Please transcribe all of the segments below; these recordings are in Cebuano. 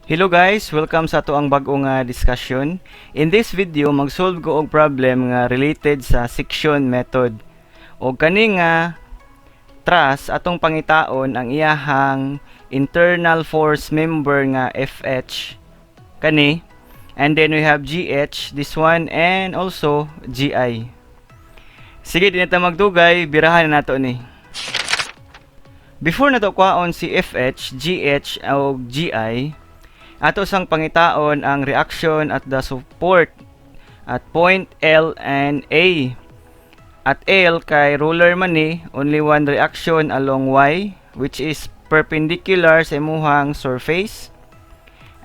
Hello guys, welcome sa atoang bag-o nga discussion. In this video, mag-solve ko og problem nga related sa section method. Og kani nga truss, atong pangitaon ang iyahang internal force member nga FH kani, and then we have GH, this one, and also GI. Sige, di na ta magdugay, birahan na nato ni. Before nato kuhaon si FH, GH o GI, ato sang pangitaon ang reaction at the support at point L and A. At L kay roller man ni, only one reaction along Y, which is perpendicular sa imuhang surface.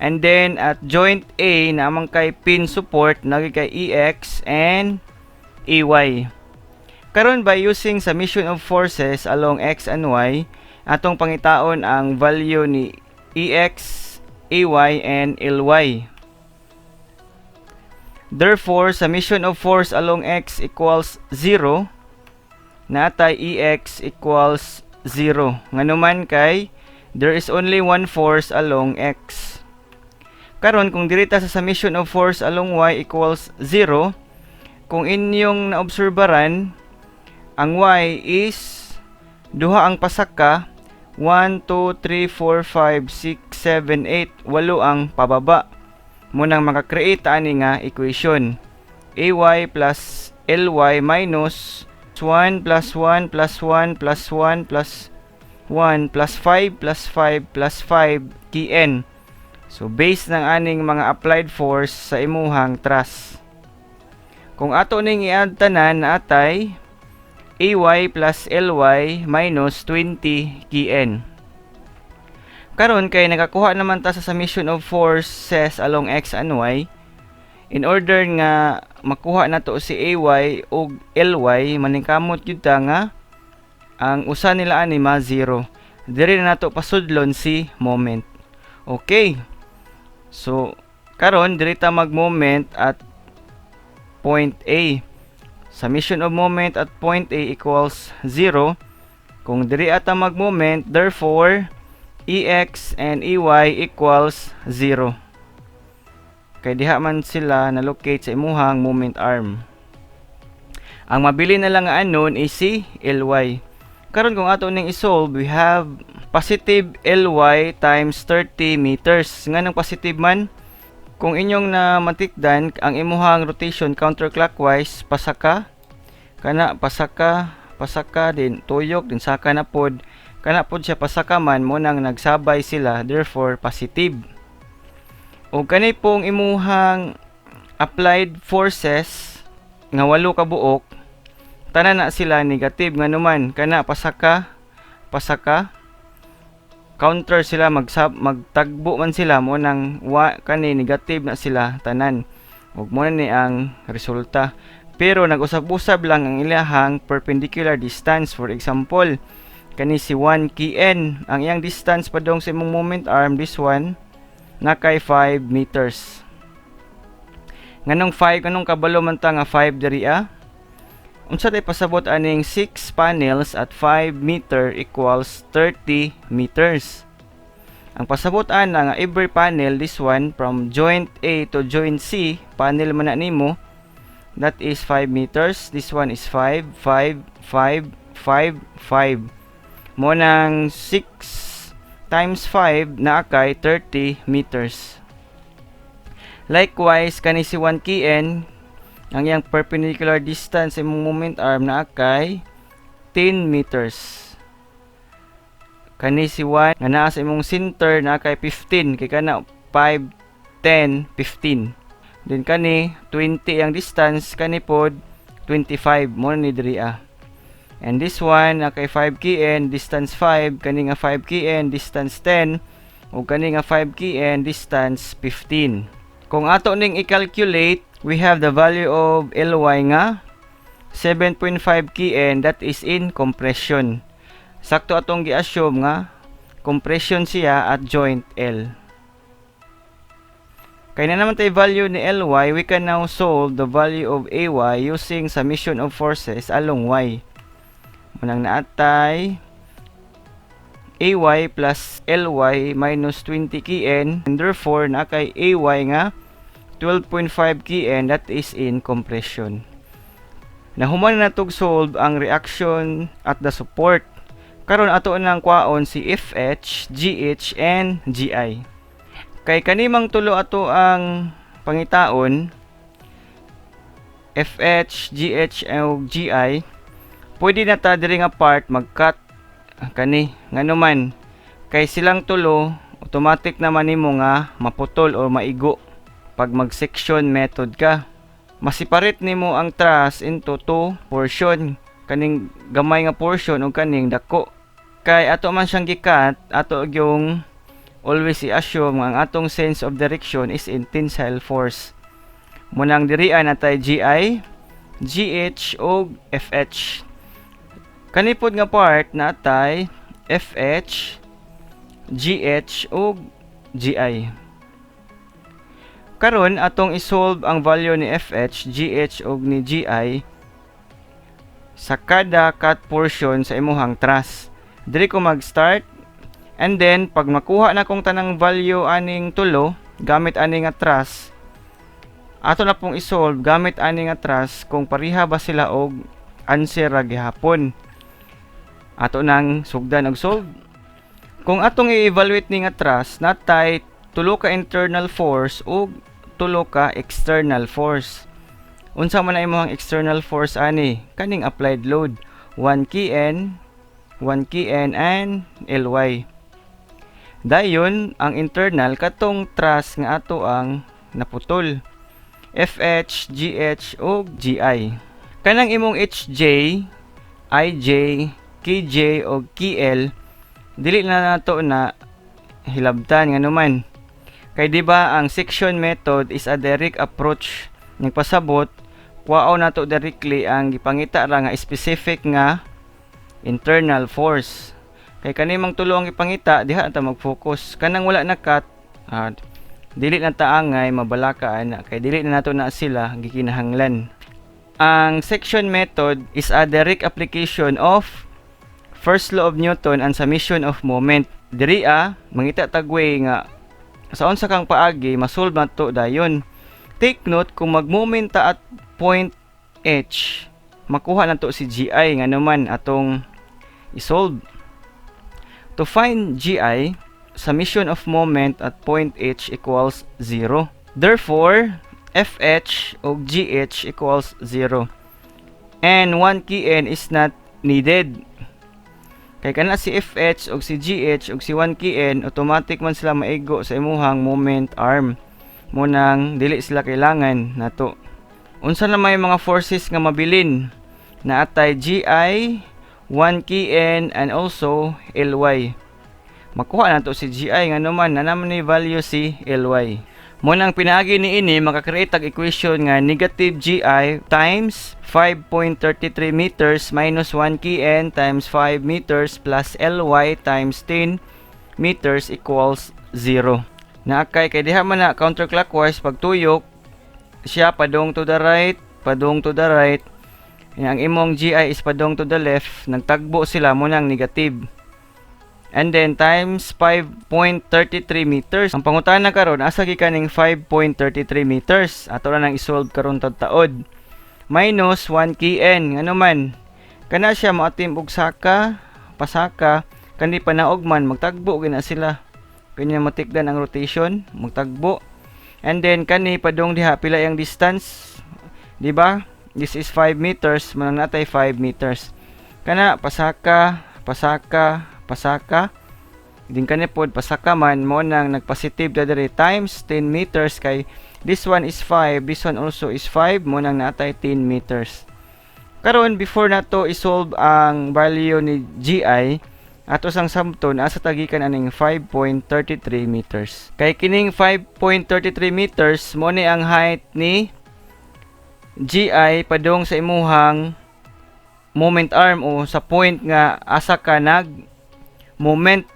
And then at joint A naa man kay pin support naa gyud kay EX and EY. Karon, by using summation of forces along X and Y, atong pangitaon ang value ni EX, AY, and LY. Therefore, summation of force along X equals 0, naa tay EX equals 0. Nganuman kay there is only one force along X. Karon, kung diri ta sa summation of force along Y equals 0, kung inyong naobserbaran, ang Y is duha ang pasaka, 1, 2, 3, 4, 5, 6, 7, 8, walo ang pababa. Mao nang maka-create ani nga equation. AY plus LY minus 1 plus 1 plus 1 plus 1 plus 1 plus 5 plus 5 plus 5 KN. So, base ng aning mga applied force sa imuhang truss. Kung ato ning i-add tanan, naa tay AY plus LY minus 20 KN. Karon kay nakakuha naman ta sa summation of forces along X and Y. In order nga makuha nato si AY ug LY, maningkamot gyud ta nga ang usa nila ani ma 0. Diri na nato pasudlon si moment. Okay. So karon diri ta mag-moment at point A. Summation of moment at point A equals 0. Kung diri ata mag-moment, therefore EX and EY equals 0. Kay diha man sila na-locate sa imuhang moment arm. Ang mabili na lang nga unknown is si LY. Karon, kung ato ning i-solve, we have positive LY times 30 meters. Nganong positive man? Kung inyong na matikdan ang imuhang rotation counterclockwise, pasaka kana, pasaka, pasaka din, tuyok din, saka na pod, kana pod siya pasaka man, mao nang nagsabay sila, therefore positive. Ug kani pong imuhang applied forces nga walo ka buok, tanan na sila negative. Nganuman kana pasaka, pasaka, counter sila, magtagbo man sila, mao nang wa kani negative na sila tanan ug mao na ni ang resulta. Pero nag-usab-usab lang ang ilahang perpendicular distance. For example, kani si 1 kn, ang iyang distance padong sa imong moment arm, this one, na kay 5 meters. Nganong 5? Nganong kabalo man ta nga 5 diri ah? Unsa tay pasabot aning 6 panels at 5 meter equals 30 meters? Ang pasabot ana nga every panel, this one, from joint A to joint C, panel man na nimo, that is 5 meters. This one is 5, 5, 5, 5, 5. Mao nang 6 times 5 naa kay 30 meters. Likewise, kani si 1 kn, ang iyang perpendicular distance sa imong moment arm naa kay 10 meters. Kani si 1 nga naa sa imong center naa kay 15 kay kana 5, 10, 15. Then kani 20 ang distance, kani pod 25, mao ni diri ah. And this one naa kay 5 kn distance 5, kani nga 5 kn distance 10, ug kani nga 5 kn distance 15. Kung ato ning i-calculate, we have the value of LY nga 7.5 kN, that is in compression. Sakto atong gi-assume nga compression siya at joint L. Kay naa naman tay value ni LY, we can now solve the value of AY using summation of forces along Y. Mao nang naa tay AY plus LY minus 20 kN, and therefore naa kay AY nga 12.5 kN, that is in compression. Nahuman na natog solve ang reaction at the support. Karon, ato nang kwaon si FH, GH and GI. Kay kanimang tulo ato ang pangitaon, FH, GH ug GI, pwede na ta diri nga part mag-cut kani, ngano man kay silang tulo automatic naman nimo nga maputol o maigo. Pag mag-section method ka, ma-separate nimo ang truss into two portion, kaning gamay nga portion ug kaning dako. Kay ato man siyang gi-cut, ato yung always i-assume nga ang atong sense of direction is in tensile force. Munang dirian natay GI, GH ug FH. Kani pod nga part, natay FH, GH ug GI. Karon, atong i-solve ang value ni FH, GH ug ni GI sa kada cut portion sa imuhang truss. Diri ko mag-start and then pag makuha na kong tanang value aning tulo gamit ani nga truss, ato na pong i-solve gamit ani nga truss kung pareha ba sila og answer ra gihapon. Ato nang sugdan og solve. Kung atong i-evaluate ni nga truss, natay tulo ka internal force ug tulo ka external force. Unsa man na imong external force ani? Kaning applied load 1 kN, 1 kN and LY. Dayon ang internal, katong truss nga ato ang naputol. FH, GH ug GI. Kanang imong HJ, IJ, KJ ug KL, dili na nato na hilabtan, ngano man kay di ba ang section method is a direct approach, nagpasabot kuhaon nato directly ang gipangita ra nga specific nga internal force. Kay kani mang tulo ang ipangita, diha ta mag-focus. Kanang wala na cut, dili na ta angay mabalaka ana kay dili na nato na sila gikinahanglan. Ang section method is a direct application of first law of Newton and summation of moment. Diri mangita tag way nga sa unsa kang paagi masolve nato dayon. Take note, kung mag-moment ta at point H, makuha nato si GI, ngano man atong i-solve. To find GI, summation of moment at point H equals 0. Therefore, FH o GH equals 0. And 1 kN is not needed. Kay kana si FH og si GH og si 1 kN, automatic man sila maigo sa imuhang moment arm. Munang dili sila kailangan nato. Unsa na may mga forces nga mabilin? Naatay GI, 1 kN and also LY. Makuha nato si GI, ngano man naa man ni value si LY. Munang pinaagi ni ini maka-create tag equation nga negative GI times 5.33 meters minus 1 kN times 5 meters plus LY times 10 meters equals 0. Naakay kay diha man na counterclockwise pagtuyok siya, padung to the right, padung to the right. Ang imong GI is padung to the left, nagtagbo sila, mo nang negative. And then times 5.33 meters. Ang pangutana karon, asa gikan ning 5.33 meters? Ato ra nang i-solve karon taod. Minus 1 kN, ngano man kana siya moatim og saka, pasaka, kani panaog man, magtagbo gina sila. Kanya matikdan ang rotation, magtagbo. And then kani padung diha, pila yang distance? Di ba? This is 5 meters, manang natay 5 meters. Kana pasaka, pasaka, pasaka. Din kani pod pasaka man, mo nang nagpositive ta diri times 10 meters kay this one is 5, this one also is 5, mo nang natay 10 meters. Karon, before nato i-solve ang value ni GI, ato sang sabton asa ta gikan aning 5.33 meters. Kay kining 5.33 meters mo ni ang height ni GI padung sa imuhang moment arm o sa point nga asa ka nag moment.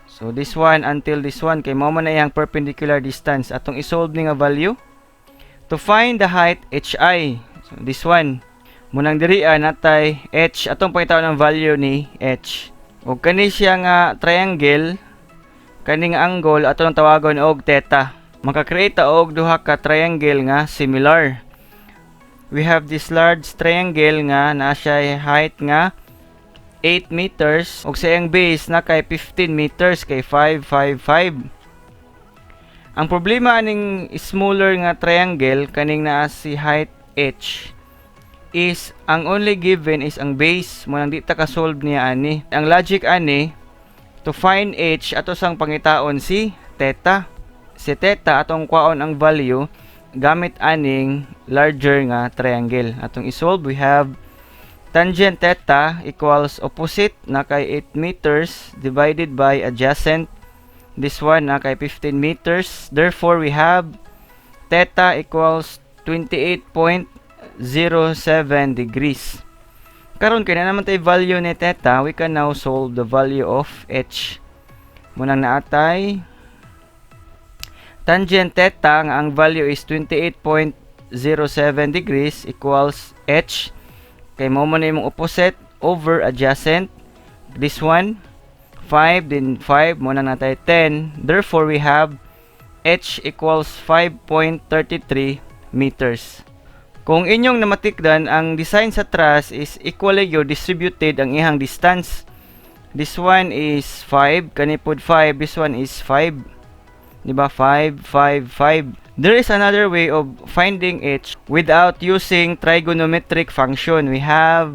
So this one until this one kay mao man na iyang perpendicular distance. Atong i-solve ni nga value to find the height HI. So this one. Munang diri natay H, atong pangitaon ang value ni H. Ug kani siya nga triangle, kaning angle ato nang tawagon og theta. Maka-create ta og duha ka triangle nga similar. We have this large triangle nga naa siya height nga 8 meters ug sa iyang base na kay 15 meters, kay 5 5 5. Ang problema aning smaller nga triangle, kaning naa si height h, is ang only given is ang base. Mao nang di ta ka-solve niya ani. Ang logic ani, to find h, ato sang pangitaon si theta. Si theta atong kwaon ang value gamit aning larger nga triangle. Atong isolve, we have tangent theta equals opposite na kay 8 meters divided by adjacent, this one na kay 15 meters. Therefore, we have theta equals 28.07 degrees. Karon kay naa naman tay value ni theta, we can now solve the value of h. Mao nang naa tay tangent theta nga ang value is 28.07 degrees equals h, kay mao man imong opposite over adjacent, this one 5, then 5, mao na naa tay 10. Therefore, we have h equals 5.33 meters. Kung inyong namatikdan, ang design sa truss is equally gyud distributed ang iyang distance. This one is 5, kani pod 5, this one is 5. Di ba? 5, 5, 5. There is another way of finding h without using trigonometric function. We have,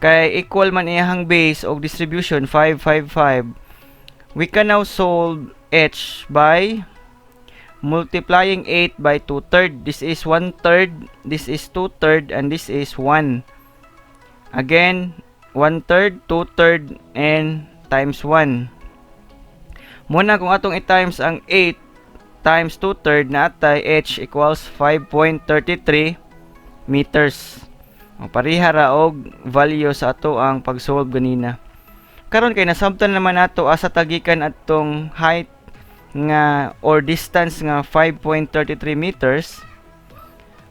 kay equal man iyang base og distribution 5, 5, 5. We can now solve h by multiplying 8 by 2/3. This is 1/3, this is 2/3, and this is 1. Again, 1/3, 2/3, and times 1. Mao na kung atong i-times ang 8 times 2/3, naa tay h equals 5.33 meters. O, pareha ra og value sa ato ang pag-solve ganina. Karon kay nasabtan naman nato asa ta gikan atong height nga or distance nga 5.33 meters.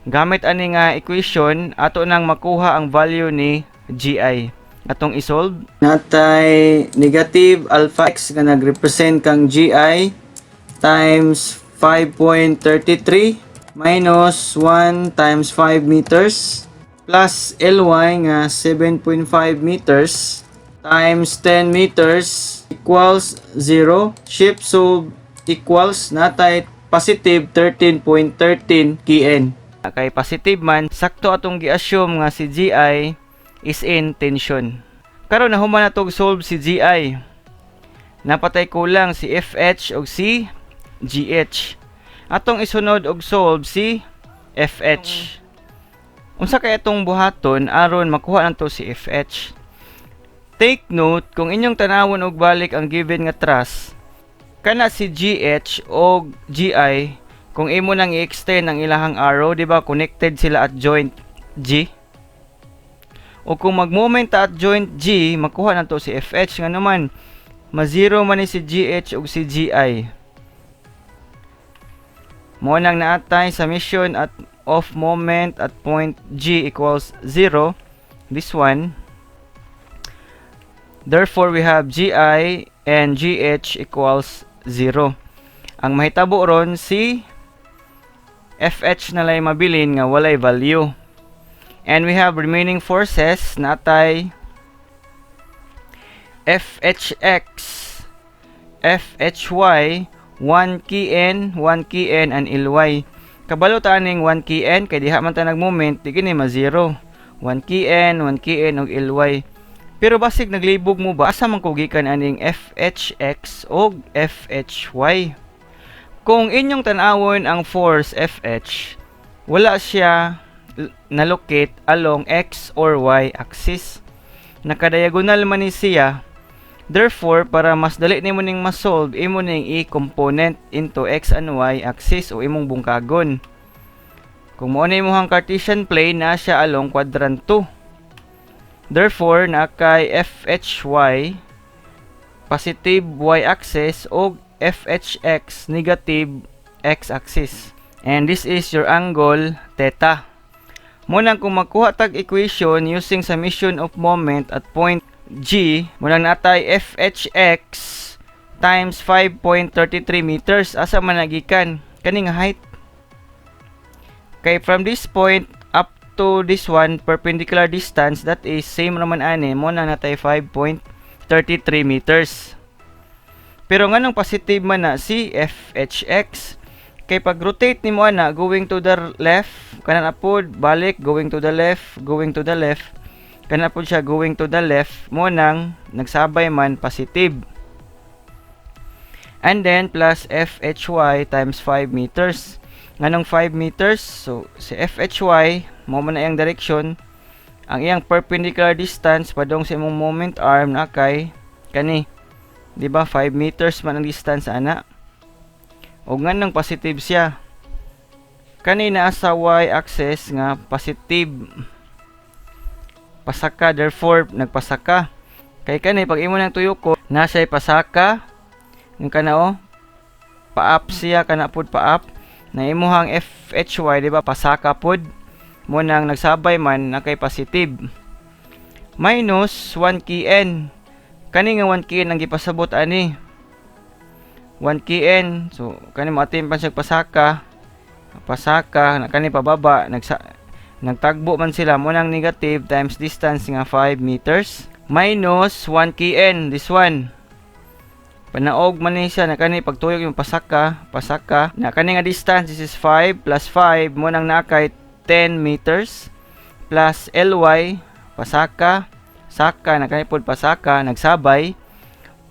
Gamit ani nga equation, ato nang makuha ang value ni GI. Atong isolve, naa tay negative alpha x nga nagrepresent kang GI times 5.33 minus 1 times 5 meters plus LY nga 7.5 meters times 10 meters equals 0. Shift solve equals naa tay positive 13.13 kN. Kay positive man, sakto atong gi-assume nga si GI is in tension. Karon nahuman na tog solve si GI. Naa pa tay kulang, si FH og si GH. Atong isunod og solve si FH. Unsa kay atong buhaton aron makuha nato si FH? Take note, kung inyong tanawon og balik ang given nga truss, kana si GH og GI, kung imo nang i-extend ang ilahang arrow, di ba connected sila at joint G? O kung mag-moment ta at joint G, makuha nato si FH, nga naman ma-zero man ni si GH ug si GI. Mao nang naa tay summation at of moment at point G equals 0. This one. Therefore, we have GI and GH equals 0. Ang mahitabo ron, si FH na lay mabilin nga walay value. And we have remaining forces, naa tay FHX, FHY, 1 KN, 1 KN, and LY. Kabalo ta aning 1 KN kay diha man ta nag-moment, di gini ma-zero. 1 KN, 1 KN ug LY. Pero basig naglibog mo ba, asa man ko gikan aning FHX og FHY? Kung inyong tan-awon ang force FH, wala siya na-locate along X or Y axis. Nakadiagonal man ni siya. Therefore, para mas dali nimo ning ma-solve, imo ning i-component into X and Y axis o imong bungkagon. Kung mao na imong Cartesian plane, na siya along quadrant 2. Therefore, naa kay FHY positive Y axis o FHX negative X axis. And this is your angle theta. Mao nang kung makuha tag equation using summation of moment at point G, mao nang naa tay FHX times 5.33 meters. Asa man nagikan? Kani nga height. Kay from this point up to this one, perpendicular distance, that is same naman ani, mao na naa tay 5.33 meters. Pero nganong positive man na si FHX? Kay pag rotate nimo ana, going to the left, kana pod balik, going to the left, going to the left, kana pod siya going to the left, mao nang nagsabay man positive. And then plus FHY times 5 meters. Nganong 5 meters? So si FHY mao man na iyang direction, ang iyang perpendicular distance padung sa imong moment arm na kay kani. Di ba 5 meters man ang distance ana? Og nganong positive siya? Kani naa sa y axis nga positive. Pasaka, therefore nagpasaka. Kay kani pag imo nang tuyoko, na siya pasaka ng kana oh. Pa-up siya, kana pud pa-up. Na imuhang FHY, di ba, pasaka pud. Mao nang nagsabay man na kay positive. Minus 1 kN. Kani nga 1 kN ang gipasabot ani. 1 kN. So kani mo atim pa siya pasaka. Pasaka na kani pababa, nagtagbo man sila, mao nang negative times distance nga 5 meters minus 1 kN, this one. Panaog man ni siya na kani pagtuyok yung pasaka, pasaka na kani nga distance, this is 5 plus 5, mao nang naa kay 10 meters plus LY, pasaka, saka na kani pod pasaka, nagsabay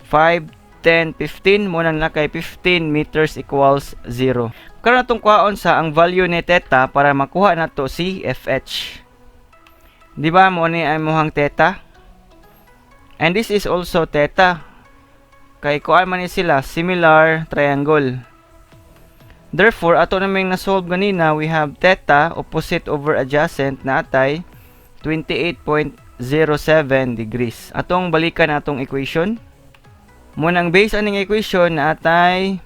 5, 10, 15, mao nang naa kay 15 meters equals 0. Karon atong kuhaon sa ang value ni theta para makuha nato si FH. Di ba mao ni ang imong theta? And this is also theta. Kay kuan man ni sila, similar triangle. Therefore, ato naming na-solve ganina, we have theta, opposite over adjacent, naa tay 28.07 degrees. Atong balikan atong equation. Mao nang base aning equation, naa tay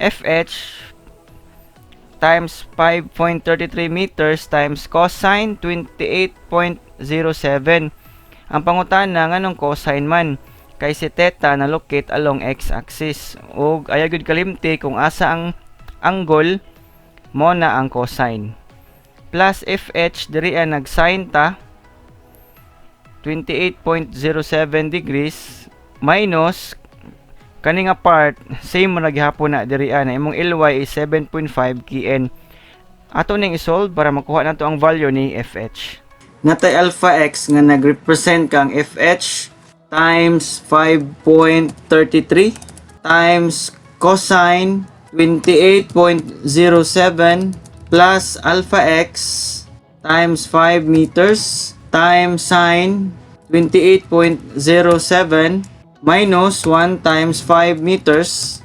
FH times 5.33 meters times cosine 28.07. Ang pangutana, nganong cosine man? Kay si theta na locate along x-axis. Ug ayaw gyud kalimti kung asa ang angle, mao na ang cosine. Plus FH, diri ang nag-sin ta 28.07 degrees minus kani nga part, same mo na gihapon na diri na imong LY is 7.5 kN. Ato ning i-solve para makuha nato ang value ni FH. Naa tay alpha x nga nag-represent kang FH times 5.33 times cosine 28.07 plus alpha x times 5 meters times sine 28.07 minus 1 times 5 meters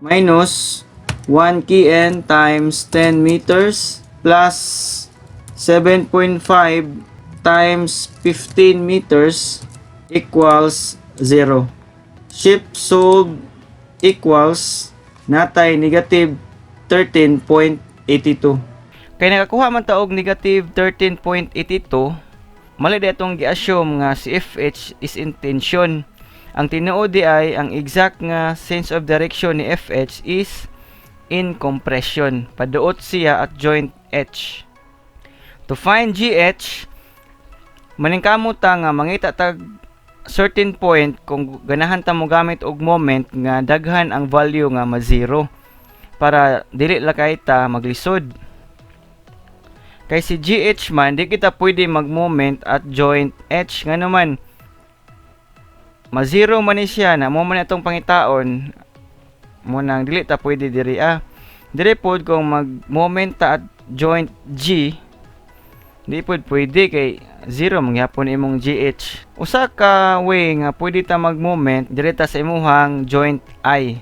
minus 1 kN times 10 meters plus 7.5 times 15 meters equals 0. Shift solve equals naa tay negative 13.82. Kay nakakuha man ta og negative 13.82, mali di atong gi-assume nga si FH is in tension. Ang tinuod di ay ang exact nga sense of direction ni FH is in compression. Paduot siya at joint H. To find GH, maningkamot ta nga mangita tag certain point kung ganahan ta mo gamit og moment nga daghan ang value nga ma-zero para dili la kay ta maglisod. Kay si GH man, di kita pwede mag-moment at joint H, ngano man ma-zero man ni siya na mao man atong pangitaon, mao nang dili ta pwede diri ah. Diri pod, kung mag-moment ta at joint G, di pod pwede kay zero mangyapon imong GH. Usa ka way nga pwede ta mag-moment, diri ta sa imuhang joint I.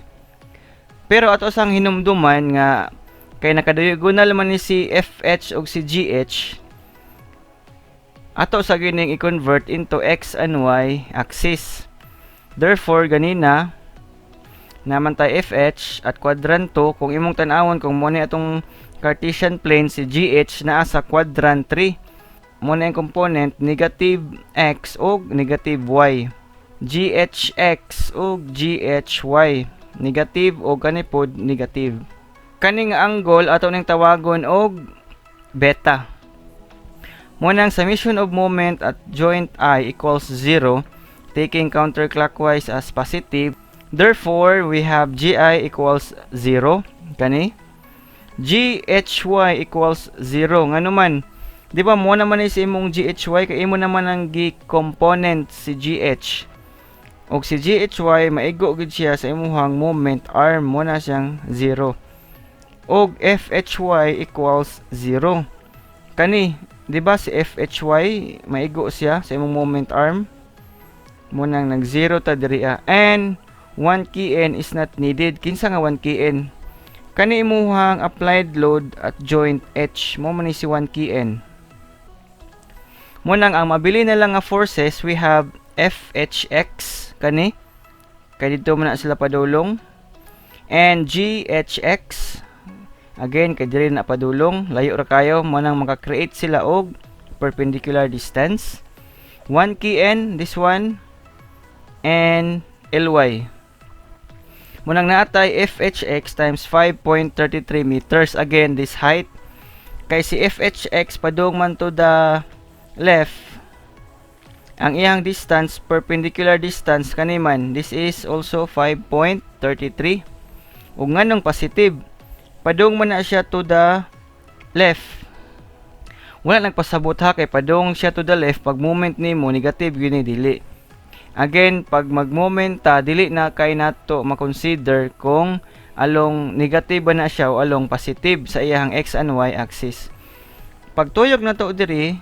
Pero ato sang hinumduman nga kay nakadiagonal man ni si FH ug si GH, ato sa gining i-convert into x and y axis. Therefore, ganina naa man tay FH at quadrant 2. Kung imong tan-awon, kung mo ni atong Cartesian plane, si GH naa sa quadrant 3. Mo na ang component negative x ug negative y. GHX ug GHY. Negative o kani pod negative. Kani nga angle ato ning tawagon og beta. Mo nang summation of moment at joint I equals 0, taking counterclockwise as positive. Therefore, we have GI equals 0. Kani GHY equals 0. Ngano man, di ba mo naman ni sa imong GHY kay imo naman ang gi-component si GH. Og si GHY maigo gid siya sa imuhang moment arm, mo na siyang 0. Og FHY equals 0. Kani, di ba si FHY maigo siya sa imong moment arm? Mo nang nag-0 ta diri ah. And 1 kN is not needed. Kinsa nga 1 kN? Kani imuhang applied load at joint H mo man ni si 1 kN. Mo nang ang mabili na lang nga forces, we have FHX kani kay didto man na sila padulong, and GHX again kay diri na padulong, layo ra kayo. Mo nang maka-create sila og perpendicular distance. 1 kN, this one, and LY. Mo nang naatay FHX times 5.33 meters. Again, this height kay si FHX padung man to the left, ang iyang distance, perpendicular distance kani man, this is also 5.33. Ug nganong positive? Padung man na siya to the left. Wala nagpasabot ha, kay padung siya to the left, pag moment nimo negative gyud ni, dili. Again, pag mag-moment ta, dili na kay nato ma-consider kung along negative ba na siya o along positive sa iyang x and y axis. Pagtuyok na to diri,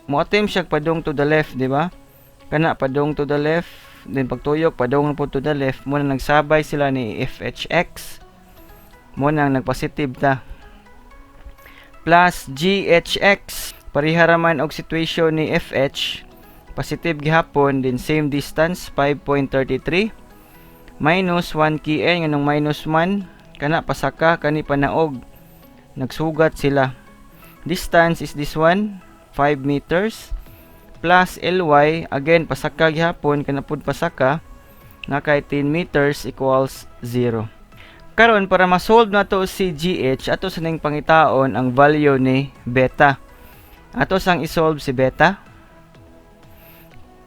mo-attempt siya padung to the left, di ba? Kana padung to the left, then pagtuyok padung na po to the left, mo na nagsabay sila ni FHX. Mo nang nagpositive ta. Plus GHX, pareha raman og situation ni FH, positive gihapon din, same distance 5.33, minus 1 kN. Nganong minus man? Kana pasaka, kani panaog, nagsugat sila. Distance is this one, 5 meters, plus LY again, pasaka gihapon, kana pud pasaka na kay 10 meters equals 0. Karon, para ma-solve nato si GH, ato sa ning pangitaon ang value ni beta. Ato sang i-solve si beta.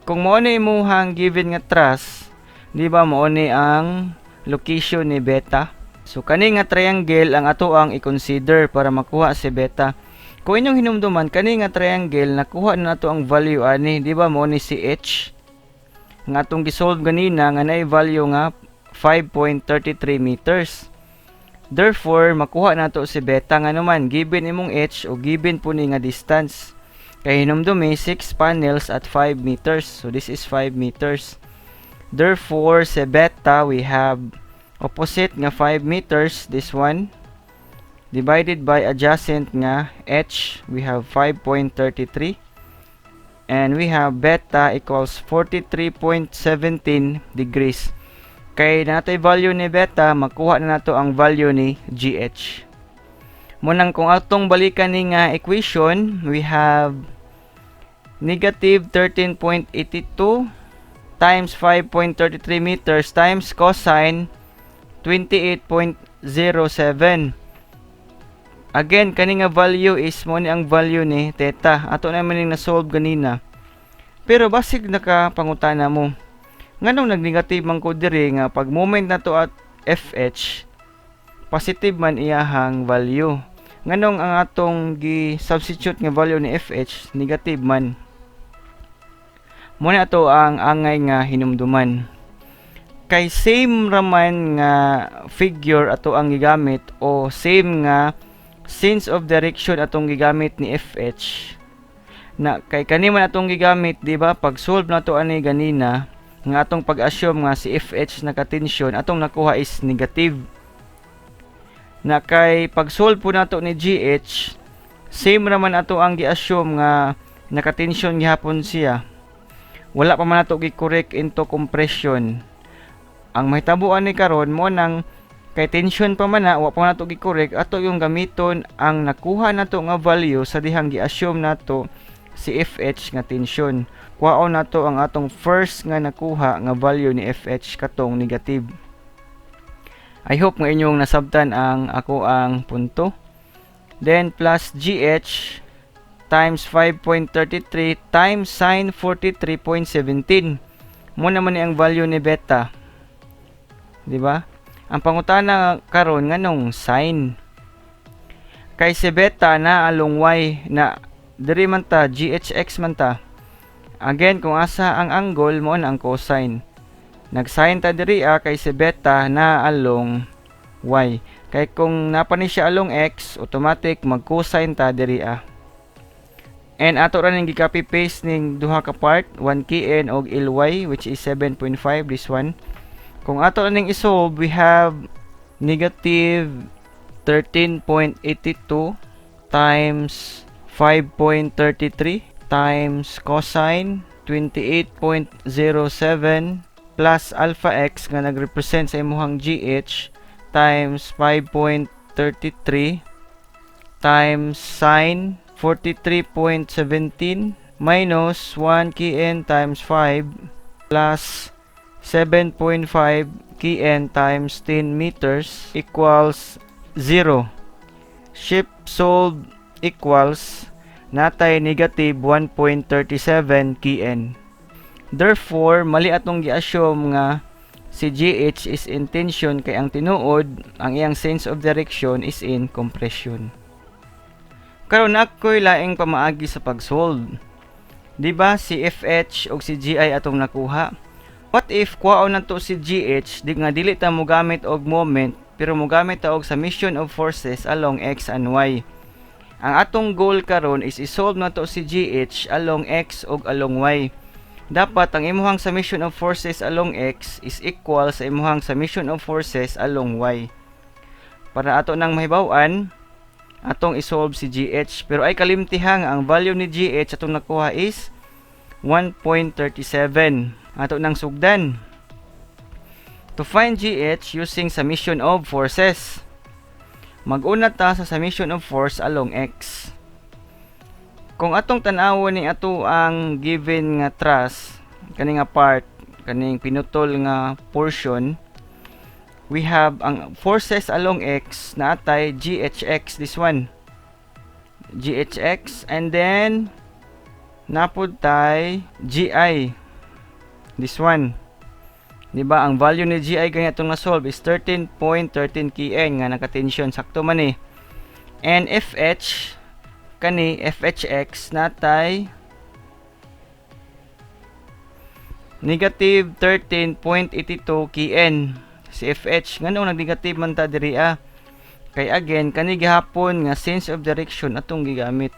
Kung mao ni imuhang given nga truss, di ba mao ni ang location ni beta? So kani nga triangle ang ato ang i-consider para makuha si beta. Kung inyong hinumduman, kani nga triangle, nakuha na nato ang value ani, di ba mao ni si H? Nga atong gisolve ganina nga naay value nga 5.33 meters. Therefore, makuha nato si beta, nga naman given imong H o given po ni nga distance. Kay hinumdumi, 6 panels at 5 meters. So this is 5 meters. Therefore, sa beta, we have opposite nga 5 meters, this one, divided by adjacent nga h, we have 5.33. And we have beta equals 43.17 degrees. Kay natay value ni beta, makuha na nato ang value ni GH. Munang kung atong balikan ni nga equation, we have negative 13.82 times 5.33 meters times cosine 28.07. Again, kani nga value is mo ni ang value ni theta. Ato naman ning na-solve ganina. Pero basig naka pangutana mo. Nganong nag-negative man ko diri nga pag moment nato at FH, positive man iyahang value? Nganong ang atong gi-substitute nga value ni FH negative man? Mo na ato ang angay nga hinumduman. Kay same raman nga figure ato ang gigamit o same nga sense of direction atong gigamit ni FH na, kay kani man atong gigamit, di ba, pag solve nato ani ganina nga atong pag-assume nga si FH naka-tension, atong nakuha is negative na. Kay pag solve po nato ni GH, same raman ato ang gi-assume nga naka-tension gihapon siya, wala pa man nato gi-correct into compression. Ang mahitabuan ni karon mo nang Kay tension pa man na, wa pa man nato gi-correct, ato yung gamiton ang nakuha nato nga value sa dihang gi-assume nato si FH nga tension. Kuhaon nato ang atong first nga nakuha nga value ni FH, katong negative. I hope nga inyong nasabtan ang ako ang punto. Then plus GH times 5.33 times sin 43.17. Mo naman ni ang value ni beta. Di ba? Ang pangutana karon, nganong sin? Kay si beta na along y na diri man ta, GHX man ta. Again, kung asa ang angle, mo na ang cosine. Nag-sin ta diri ah, kay si beta na along y. Kay kung napa ni siya along x, automatic mag-cosine ta diri ah. And ato ra ning gi-copy paste ning duha ka part, 1 kN og LY, which is 7.5, this one. Kung ato ra ning i-solve, we have negative 13.82 times 5.33 times cosine 28.07 plus alpha x nga nagrepresent sa imuhang GH times 5.33 times sin 43.17 minus 1 kN times 5 plus 7.5 kN times 10 meters equals 0. Shift solve equals natay negative 1.37 kN. Therefore, mali atong gi-assume nga si GH is in tension kay ang tinuod, ang iyang sense of direction is in compression. Karon, ako'y laing pamaagi sa pag-solve. Di ba si FH o si GI atong nakuha? What if kuhaon nato si GH di nga dili ta mogamit og moment pero mogamit ta og summation of forces along x and y? Ang atong goal karon is i-solve nato si GH along x ug along y. Dapat ang imuhang summation of forces along x is equal sa imuhang summation of forces along y. Para ato nang mahibaw-an, atong i-solve si GH. Pero ay kalimtiha nga ang value ni GH atong nakuha is 1.37. Ato nang sugdan. To find GH using summation of forces. Mag-una ta sa summation of force along x. Kung atong tan-awon ni ato ang given nga truss, kani nga part, kaning pinutol nga portion, we have ang forces along x na atay GHX, this one. GHX, and then napud tay GI, this one. Di ba ang value ni GI gani atong na-solve is 13.13 kN nga naka-tension, sakto man eh. And FH, kani FHX, natay negative 13.82 kN si FH. Nganong nag-negative man ta diri ah? Kay again, kani gihapon nga sense of direction atong gigamit.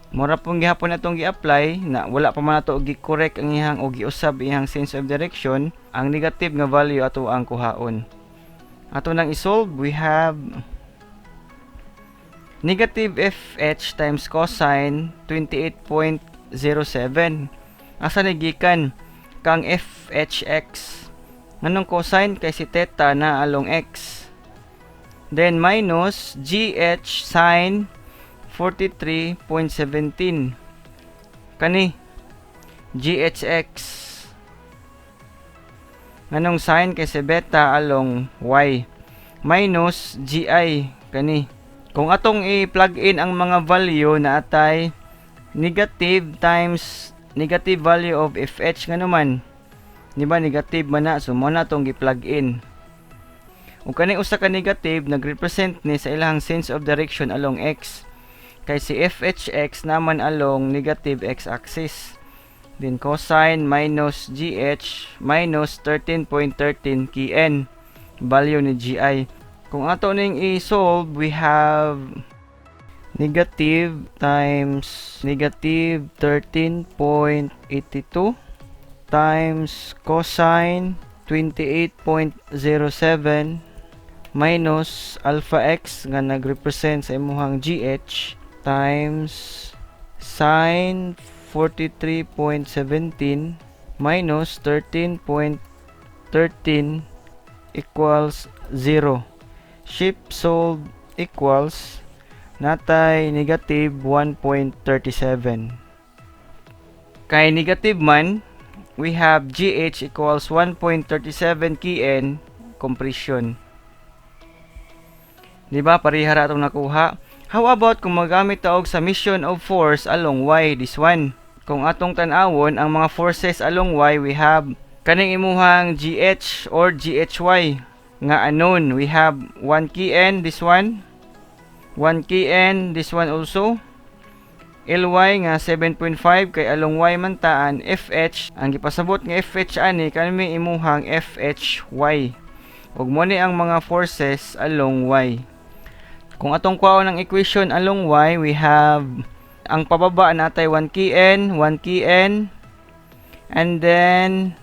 Mura pong gihapon atong gi-apply na wala pa man ato gi-correct ang iyang o giusab iyang sense of direction, ang negative nga value ato ang kuhaon. Ato nang i-solve, we have negative FH times cosine 28.07. Asa ni gikan? Kang FHX. Nganong cosine? Kay si theta na along x. Then minus GH sin 43.17. Kani GHX. Nganong sin? Kay si beta along y. Minus GI, kani. Kung atong i-plug in ang mga value, na atay negative times negative value of FH nga naman. Di ba negative man na, so mo na atong gi-plug in. Ug kani usa ka negative nagrepresent ni sa ilang sense of direction along x. Kay si FHX naman along negative x-axis. Then cosine minus GH minus 13.13 kN, value ni GI. Kung ato ning i-solve, we have negative times negative 13.82 times cosine 28.07 minus alpha x nga nagrepresent sa imuhang GH times sin 43.17 minus 13.13 equals 0. Shift solve equals natay negative 1.37. Kay negative man, we have GH equals 1.37 kN compression. Di ba? Pareha ra atong nakuha. How about kung magamit ta og summation of force along Y, this one? Kung atong tan-awon ang mga forces along Y, we have kaning imuhang GH or GHY nga unknown. We have 1 kN, this one, 1 kN, this one also, LY nga 7.5 kay along Y man ta, and FH, ang gipasabot nga FH ani kani imuhang FHY. Ug mo ni ang mga forces along Y. Kung atong kuhaon ang equation along Y, we have ang pababa natay 1 kN, 1 kN, and then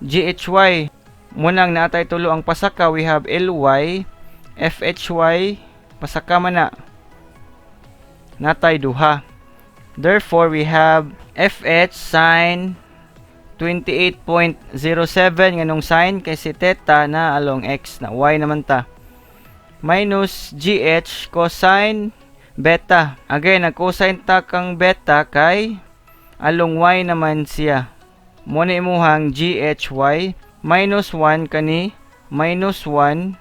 GHY. Munang natay tulo ang pasaka, we have LY, FHY, pasaka man na. Natay duha. Therefore, we have FH sin 28.07. Nganong sin? Kay si theta na along X na, Y naman ta. Minus GH cosine beta. Again, nag-cosine ta kang beta kay along Y naman siya. Mo ni imuhang GHY minus 1 kani minus 1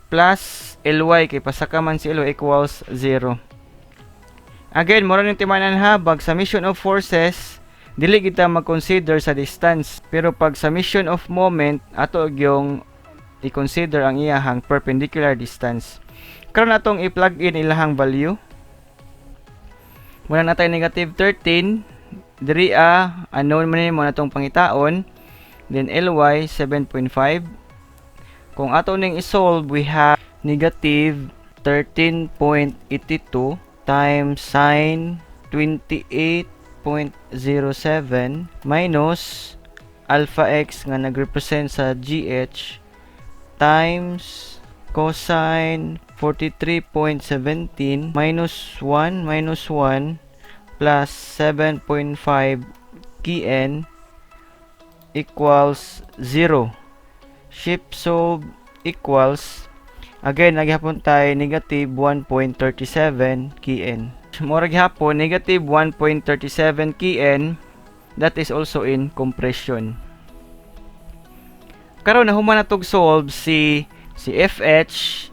plus LY kay pasaka man si LY equals 0. Again, mura ning timanan ha, pag summation of forces, dili kita mag-consider sa distance. Pero pag summation of moment, ato yung i-consider ang iyahang perpendicular distance. Karon atong i-plug in ilahang value. Muna natay negative 13, diri a unknown man mo natong pangitaon, then LY 7.5. Kung ato ning i-solve, we have negative 13.82 times sin 28.07 minus alpha x nga nagrepresent sa GH times cosine 43.17 minus 1 minus 1 plus 7.5 kn equals 0. Shift solve equals, again, naghapon tayo negative 1.37 kn. Mura gihapon negative 1.37 kN, that is also in compression. Karon nahuman na tog solve si FH,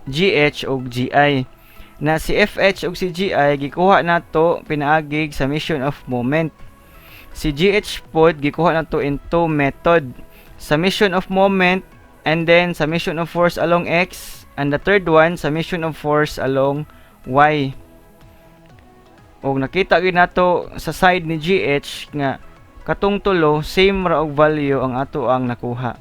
GH ug GI. Na si FH ug si GI gikuha nato pinaagig summation of moment. Si GH pod gikuha nato in two method. Summation of moment and then summation of force along X, and the third one, summation of force along Y. Og nakita gyud nato sa side ni GH nga katong tulo same ra og value ang ato ang nakuha.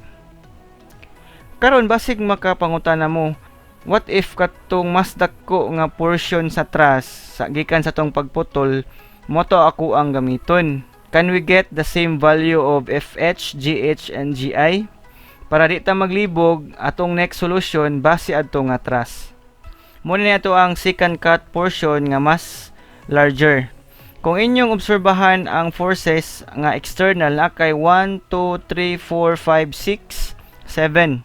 Karon basig makapangutana mo, what if katong mas dako nga portion sa truss sa gikan sa tong pagputol mo to ako ang gamiton? Can we get the same value of FH, GH and GI? Para di ta maglibog, atong next solution base adto nga truss. Muna ni ato ang second cut portion nga mas larger. Kung inyong obserbahan ang forces nga external na kay 1, 2, 3, 4, 5, 6, 7.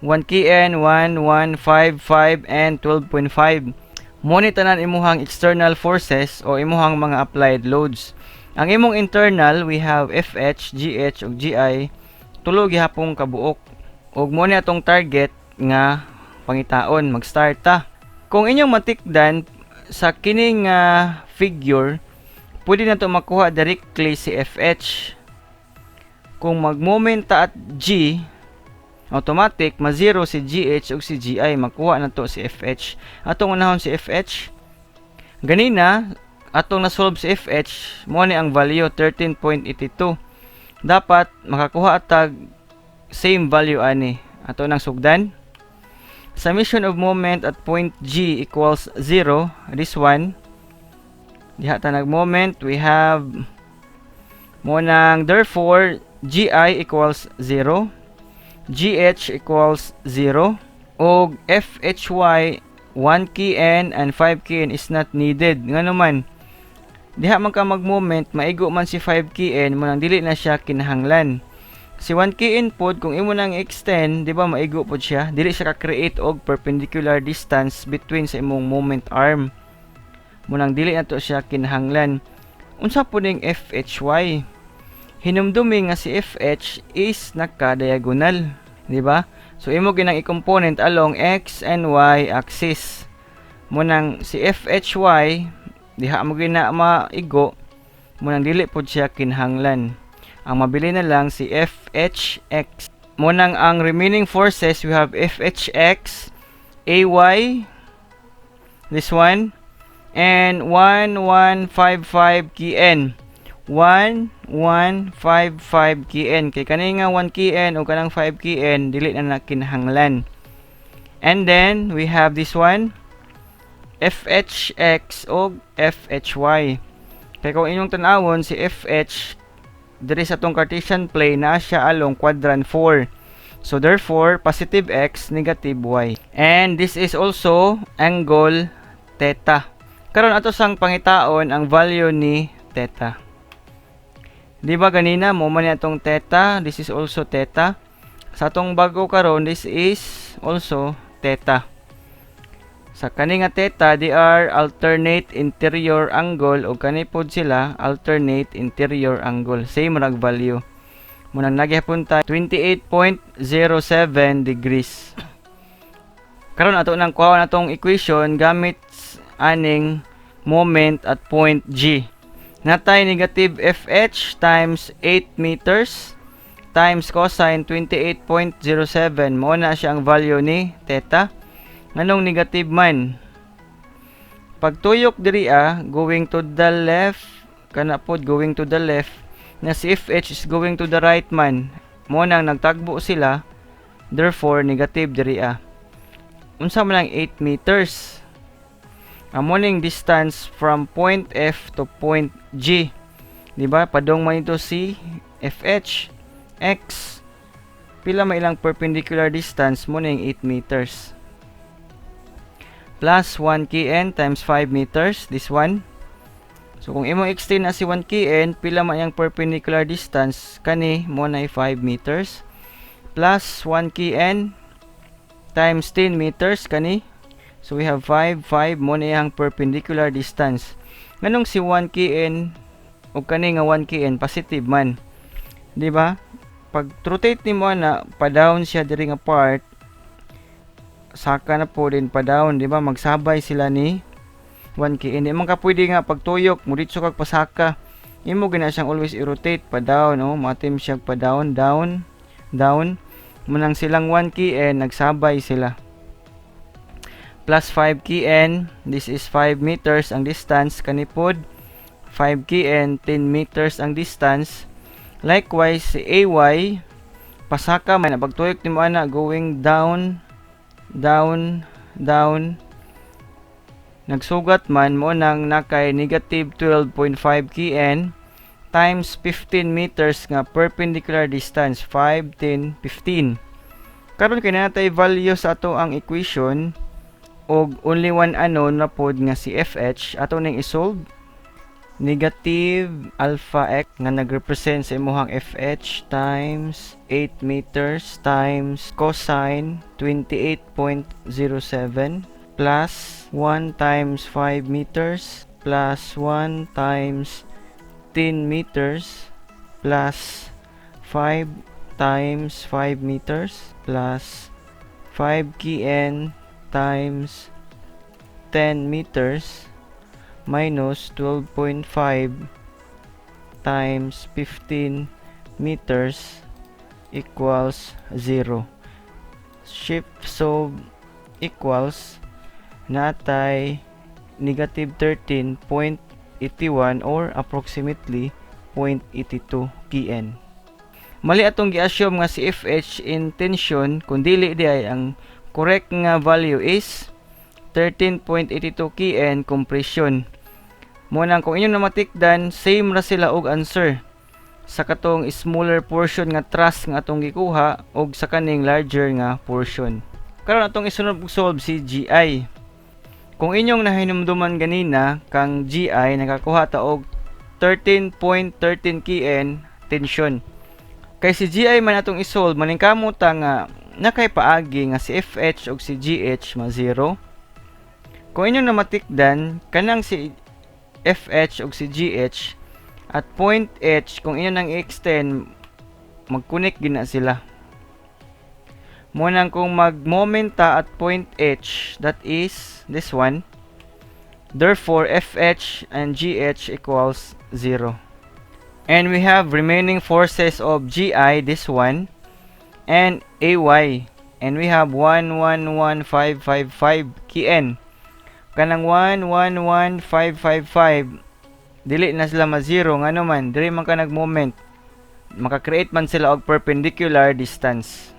1 kN, 1, 1, 5, 5, and 12.5. Mo ni tanan imuhang external forces o imuhang mga applied loads. Ang imong internal, we have FH, GH, ug GI, tulo gihapong kabuok. Ug mo ni atong target nga pangitaon, mag-start ta. Kung inyong matikdan sa kining figure, pwede na to makuha directly si FH. Kung mag-moment ta at G, automatic ma-zero si GH ug si GI, makuha na to si FH. Atong unahon si FH. Ganina, atong na-solve si FH, mo ni ang value 13.82. Dapat makakuha tag same value ani. Ato nang sugdan. Summation of moment at point G equals 0. This one. Diha ta nag-moment, we have mo nang therefore GI equals 0, GH equals 0, og FHY 1 kN and 5 kN is not needed. Ngano man, diha man ka mag-moment, maigo man si 5 kN, mo nang dili na siya kinahanglan. Si 1 kN pod, kung imo nang extend, di ba maigo pod siya? Dili siya ka-create og perpendicular distance between sa imong moment arm. Munang dili na to siya kinahanglan. Unsa po ning FHY? Hinumdumi nga si FH is naka-diagonal, di ba? So imo ginang i-component along x and y axis. Munang si FHY diha mo gina maigo, munang dili pod siya kinahanglan. Ang mabili na lang si FHX. Munang ang remaining forces, we have FHX, AY, this one, and 1155 KN. 1155 KN. Kay kani nga 1 KN o kanang 5 KN, dili na na kinahanglan. And then, we have this one, FHX o FHY. Kay kung inyong tan-awon, si FH diri sa atong Cartesian plane na siya along quadrant 4. So therefore, positive x, negative y. And this is also angle theta. Karon ato sang pangitaon ang value ni theta. Di ba ganina mo man atong theta, this is also theta. Sa atong bago karon, this is also theta. Sa kani nga theta, they are alternate interior angle o kani pod sila alternate interior angle. Same rag value. Munang nagyapon ta 28.07 degrees. Karon ato nang kuha na tong equation gamit aning moment at point G. Natay negative FH times 8 meters times cosine 28.07. Mao na siya ang value ni theta. Nganong negative man? Pagtuyok diri ah, going to the left, kana pod going to the left, na si FH is going to the right man. Mo nang nagtagbo sila, therefore negative diri ah. Unsa man ang 8 meters? Amo ning distance from point F to point G. Di ba? Padong man ito si FH X. Pila man ilang perpendicular distance mo ning 8 meters? Plus 1 kn times 5 meters, this one. So kung imong extend na si 1 kn, pila man iyang perpendicular distance kani mo na 5 meters. Plus 1 kn times 10 meters kani. So we have 5, 5 mo na iyang perpendicular distance. Nganong si 1 kn o kani nga 1 kn positive man? Di ba? Pag rotate nimo na pa down siya diri nga part, saka na po din pa down, di ba? Magsabay sila ni 1 kn. Di man ka pwede nga pagtuyok mo ditso kag pasaka. Imo gina siyang always i-rotate pa down, no? Matim siya pa down, down, down. Munang silang 1 kn nagsabay sila. Plus 5 kn, this is 5 meters ang distance kanipod 5 kn, 10 meters ang distance. Likewise si AY pasaka man pagtuyok nimo ana, going down, down, down, nagsugat man mo nang nakay negative 12.5 kn times 15 meters nga perpendicular distance, 5, 10, 15. Karon kay natay value sa ato ang equation og only one unknown na pod nga si FH, ato ning isolve. Negative alpha x nga nagrepresent sa imuhang FH times 8 meters times cosine 28.07 plus 1 times 5 meters plus 1 times 10 meters plus 5 times 5 meters plus 5 kn times 10 meters minus 12.5 times 15 meters equals 0. Shift solve equals natay negative 13.81 or approximately 0.82 kN. Mali atong gi-assume nga si FH in tension, kung dili di ay ang correct nga value is 13.82 kN compression. Mo nang kung inyong namatikdan, same ra sila og answer sa katong smaller portion nga truss nga atong gikuha og sa kaning larger nga portion. Karon atong isunod og solve si GI. Kung inyong nahinumduman ganina, kang GI nakakuha ta og 13.13 kN tension. Kay si GI man atong isolve, maningkamot ta nga nakay paagi nga si FH ug si GH ma zero. Kung inyong namatikdan, kanang si FH ug si GH at point H, kung inyo nang i-extend, mag-connect gina sila. Munang kung mag-moment ta at point H, that is this one, therefore FH and GH equals 0. And we have remaining forces of GI, this one, and AY. And we have 1, 1, 1, 5, 5, 5 KN. Kanang 1, 1, 1, 5, 5, 5, dili na sila ma-zero. Ngano man, dili man ka nag-moment. Maka-create man sila og perpendicular distance.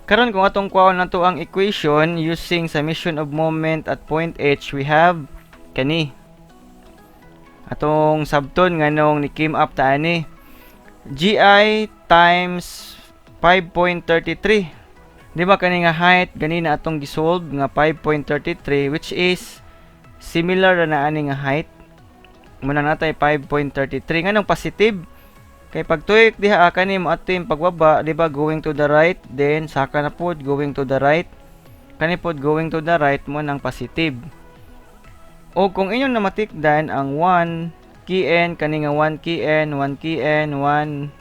Karon, kung atong kuhaon nato ang equation using summation of moment at point H, we have kani. Atong sabton nganong ni came up ta ani. GI times 5.33. Di ba kani nga height ganina atong gisolve nga 5.33, which is similar na ani nga height. Muna natay 5.33. Nganong positive? Kay pagtuyok diha kani mo ating pagbaba, di ba, going to the right, then saka na pod going to the right. Kani pod going to the right mo nang positive. O kung inyong namatikdan ang 1 KN, kani nga 1 KN, 1 KN, 1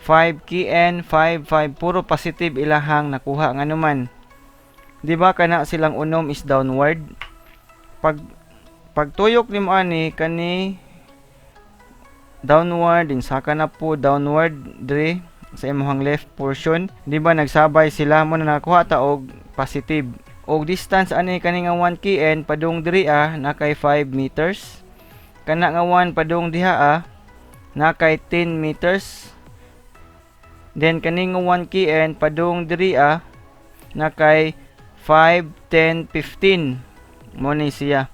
5 KN, 5 5, puro positive ilahang nakuha. Ngano man? Di ba kana silang unom is downward? Pag pagtuyok nimo ani, kani downward din, saka na po downward dre sa imong left portion, di ba nagsabay sila? Mo na nakuha ta og positive. Og distance ani kani nga 1 KN padung diri ah na kay 5 meters. Kana nga 1 padung diha ah na kay 10 meters. Then kani nga 1 KN padung diri ah na kay 5, 10, 15. Mo ni siya.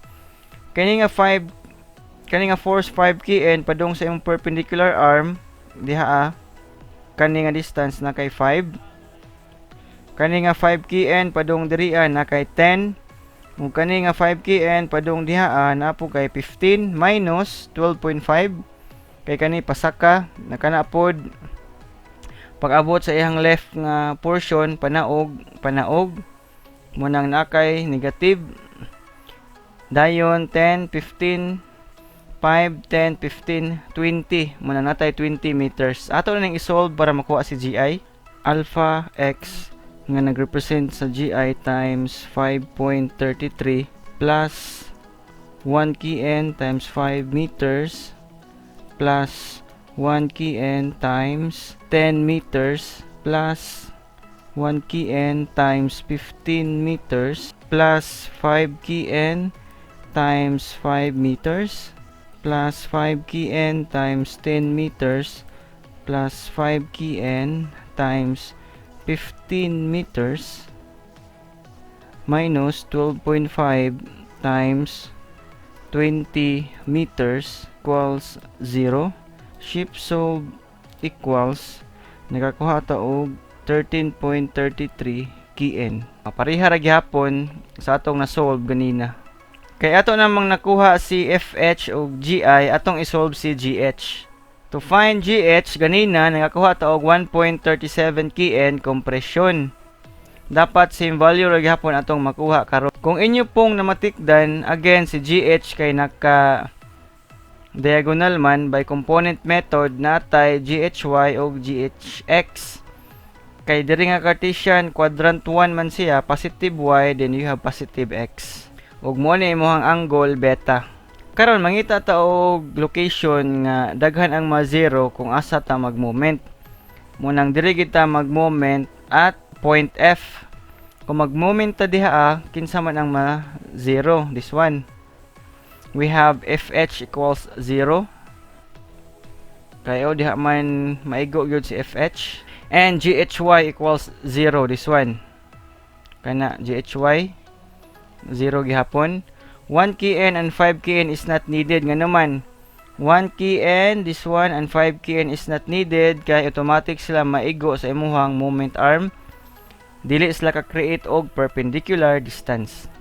Kani nga 5, kani nga force 5 KN padung sa imong perpendicular arm diha ah, kani nga distance na kay 5. Kani nga 5 KN padung diri ah na kay 10. Ug kani nga 5 KN padung diha ah na po kay 15 minus 12.5 kay kani pasaka na kana pod pag-abot sa iyang left nga portion, panaog panaog mo nang nakay negative. Dayon 10, 15, 5, 10, 15, 20 mo na natay 20 meters. Ato na ning i-solve para makuha si GI. Alpha x nga nagrepresent sa GI times 5.33 plus 1 KN times 5 meters plus 1 KN times 10 meters plus 1 KN times 15 meters plus 5 KN times 5 meters plus 5 KN times 10 meters plus 5 KN times 15 meters minus 12.5 times 20 meters equals 0. Shift solve equals nakakuha ta og 13.33 KN. Pareha ra gihapon sa atong na-solve ganina. Kay ato namang nakuha si FH ug GI, atong i-solve si GH. To find GH, ganina nakakuha ta og 1.37 KN compression. Dapat same value ra gihapon atong makuha karon. Kung inyo pong namatikdan, again si GH kay naka diagonal man, by component method natay GHY og GHX. Kay diri nga Cartesian quadrant 1 man siya, positive Y, then you have positive X. Ug mo ni imong angle beta. Karon mangita ta og location nga daghan ang ma-zero kung asa ta mag-moment. Munang diri kita mag-moment at point F. Kung mag-moment ta diha ah, kinsa man ang ma-zero? This one. We have FH equals 0. Kayo diha man maigo gyud si FH. And GHY equals 0, this one. Kana GHY 0 gihapon. 1 KN and 5 KN is not needed. Ngano man? 1 KN, this one, and 5 KN is not needed kay automatic sila maigo sa imuhang moment arm. Dili sila ka-create og perpendicular distance.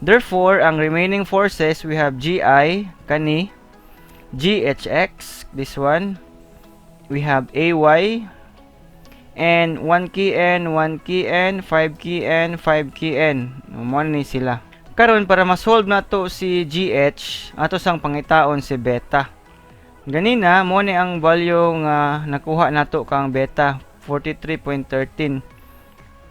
Therefore, ang remaining forces, we have GI, kani, GHX, this one, We have AY and 1 kN, 1 kN, 5 kN, 5 kN. Mo ni sila. Karon, para ma-solve nato si GH, ato sang pangitaon si beta. Ganina mo ni ang value nga nakuha nato kang beta, 43.13.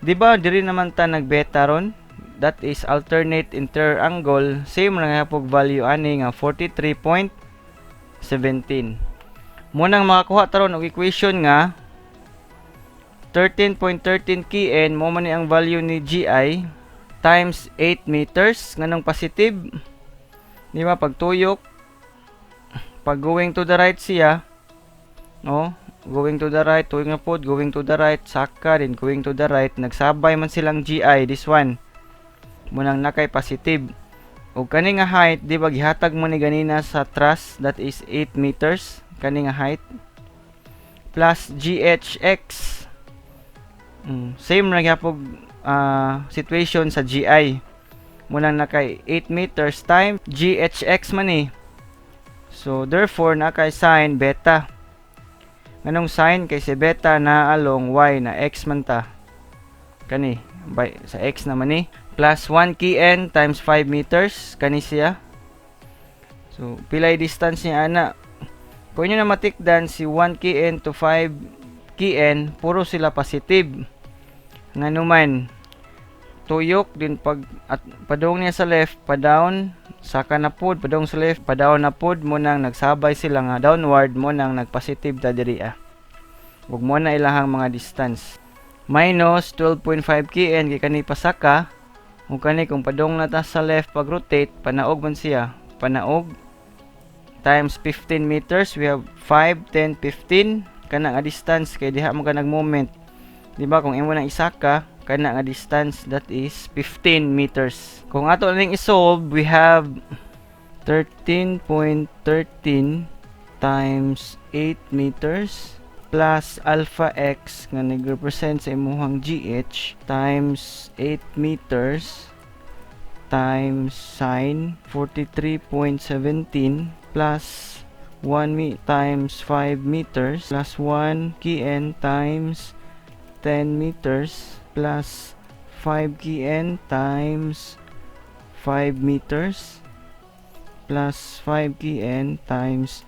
Di ba diri naman ta nag beta ron? That is alternate inter-angle, same ra nga value ani nga 43.17. Mo nang makakuha ta ron og equation nga 13.13 kN mo man ni ang value ni GI times 8 meters. Nganong positive? Di ba pagtuyok, pag going to the right siya, no, going to the right, tuyok na pod, going to the right, saka din going to the right, nagsabay man silang GI, this one, munang nakay positive. Ug kani nga height, di ba gihatag mo ni ganina sa truss? That is 8 meters kani nga height plus GHX. Same ra gyapon situation sa GI, munang nakay 8 meters time GHX man ni. So therefore nakay sin beta. Nganong sin? Kay si beta na along y na x man ta kani by sa x naman ni, plus 1 kn times 5 meters kani siya. So pilay distance niya ana? Kung inyo na matikdan si 1 kn to 5 kn, puro sila positive. Nganuman tuyok din pag at padung niya sa left, pa down, saka na pod padung sa left, pa down na pod, mo nang nagsabay sila nga downward, mo nang nagpositive ta diri ah. Ug mo na ilahang mga distance minus 12.5 kn kay kani pasaka, ug kani kung padung na ta sa left, pag rotate, panaog man siya, panaog times 15 meters. We have 5, 10, 15 kana nga distance kay diha mo ka nag-moment, di ba? Kung imo nang isaka kana nga distance, that is 15 meters. Kung ato ning i-solve, we have 13.13 times 8 meters plus alpha x nga nag-represent sa imuhang GH times 8 meters times sin 43.17 plus 1 times 5 meters plus 1 kn times 10 meters plus 5 kn times 5 meters plus 5 kn times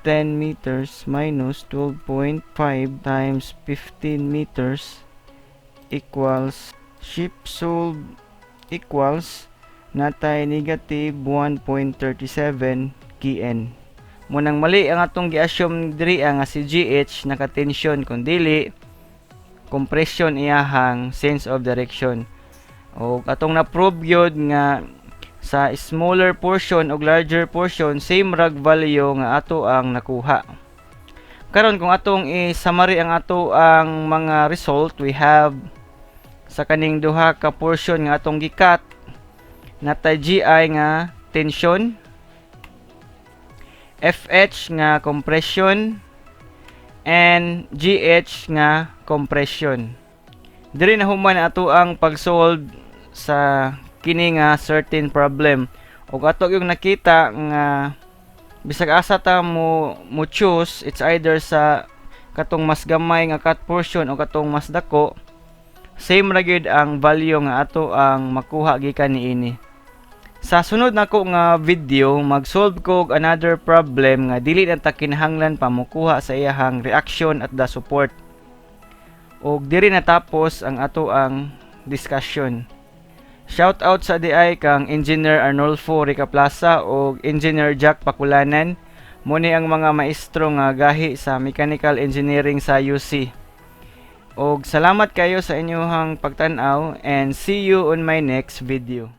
10 meters minus 12.5 times 15 meters equals shift solve equals natay negative 1.37 kn. Munang mali ang atong gi-assume diri nga si GH naka-tension, kun dili compression iyahang sense of direction. O atong na-prove gyud nga sa smaller portion o larger portion, same rag value nga ato ang nakuha. Karon, kung atong i-summary ang ato ang mga result, we have sa kaning duha ka portion nga atong gikat, natay GI nga tension, FH nga compression, and GH nga compression. Diri na human ato ang pag-solve sa kini nga certain problem. Ug ato yung nakita nga bisag asa ta mo choose, it's either sa katong mas gamay nga cut portion o katong mas dako, same ra gyud ang value nga ato ang makuha gikan niini. Sa sunod nako nga video, mag-solve ko og another problem nga dili na ta kinahanglan pa mokuha sa iyahang reaction at the support. Og diri natapos ang ato ang discussion. Shout out sa diay kang Engineer Arnolfo Ricaplaza ug Engineer Jack Pakulanan. Muni ang mga maestro nga gahi sa Mechanical Engineering sa UC. Og salamat kayo sa inyong pagtan-aw and see you on my next video.